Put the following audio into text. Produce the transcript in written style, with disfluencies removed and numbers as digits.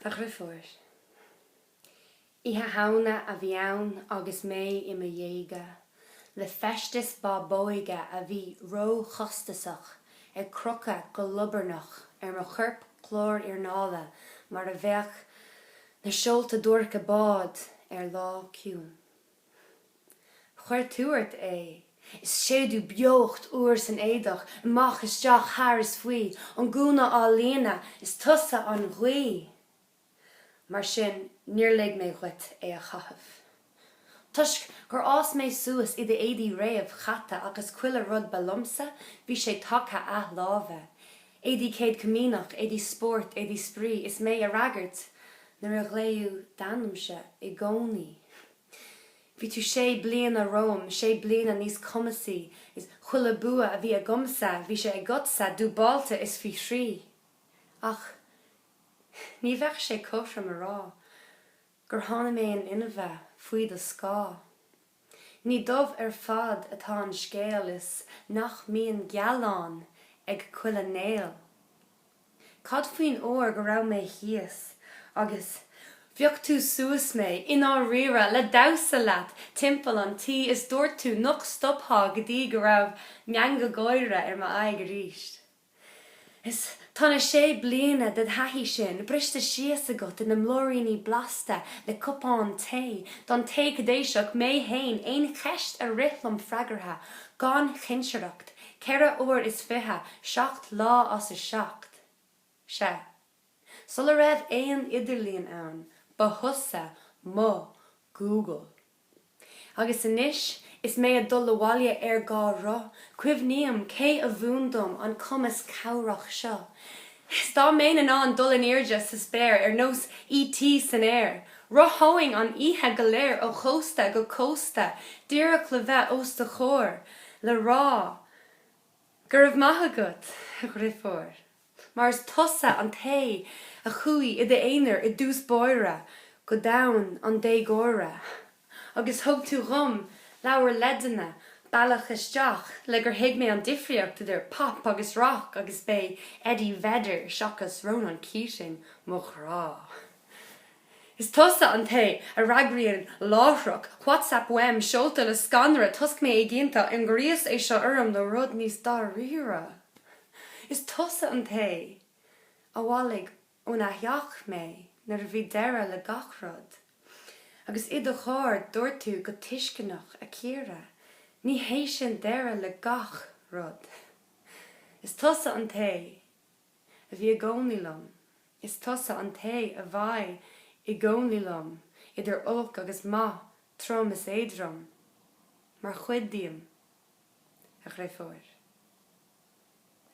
A dhriofúr. Oíche Shamhna a bhí ann agus mé i mo dhéaga, le feisteas bábóige a bhí róchostasach ag crochadh go liobarnach ar mo chorp cláriarnála mar a bheadh na seolta duairce báid ar lá ciúin. Chuir tú ort é, is séideadh beocht úr san éadach, amach, isteach, thar is faoi, an gúna á líonadh, is tusa an ghaoth. Mar sin, níor lig mé dhuit é a chaitheamh. Toisc gur fhás mé suas i d'éadaí réamh-chaite agus chuile rud ba liomsa, bhí sé tagtha athláimhe. Éadaí Céad Comaoineach, éadaí spóirt, éadaí spraoi, is mé a fhreagairt nuair a ghlaodh d'ainmse i gcónaí. Bhí tú sé bliana romham, sé bliana níos cumasaí, is chuile bua a bhí agamsa, bhí sé agatsa, dúbáilte is faoi thrí. Ach ní bheadh sé cothrom a rá gur tháinig mé in inmhe faoi do scáth. Ní dubh ar fad atá an scéal is nach mbíonn gealán ag chuile néal. Cad faoin uair go raibh mé thíos agus phioc tú suas mé, i ndáiríre, le damhsa leat timpeall an tí is dúirt tú nach stopfá go dtí go raibh meangadh gáire ar m'aghaidh arís. Is tá na sé bliana de thaithí sin briste síos agat ina mblúiríní blasta le cupán tae don té caidéiseach, mé fhéin, aon cheist a rith liom freagartha gan chinsireacht. 24 uair, 7 lá as a 7. Sea. Sula raibh aon idirlíon ann, ba thusa mo Google. Agus anois, is mé ag dul abhaile ar dhá roth, cuimhním cé a mhúin dom an cumas cabhrach seo. Is dá mbeinn in ann dul in airde sa spéir ar nós E.T. san aer, rothóinn an oíche go léir ó chósta go cósta díreach le bheith os do chomhair le rá go raibh maith agat, a dhriofúr, mar is tusa an té a chuaigh i d'aonar i dtús báire go domhan an déagóra agus thug tú dhom leabhar leideanna, bealach isteach le gur thuig mé an difríocht idir pop agus rock agus b'é Eddie Vedder seachas Ronan Keating mo ghrá. Is tusa an té a fhreagraíonn láithreach WhatsApp uaim seolta le scanradh toisc mé éiginnte an gríos é seo orm nó rud níos dáiríre. Is tusa an té a bhailigh ón fhaitheach mé nuair a bhí deireadh le gach rud. Agus i do charr dúirt tú go tuisceanach, a Chiara, ní hé sin deireadh le gach rud. Is tusa an té a bhí i gcónaí liom. Is tusa an té a bheidh i gcónaí liom, idir olc agus maith, trom is éadrom, mar chuid díom, a dhriofúr.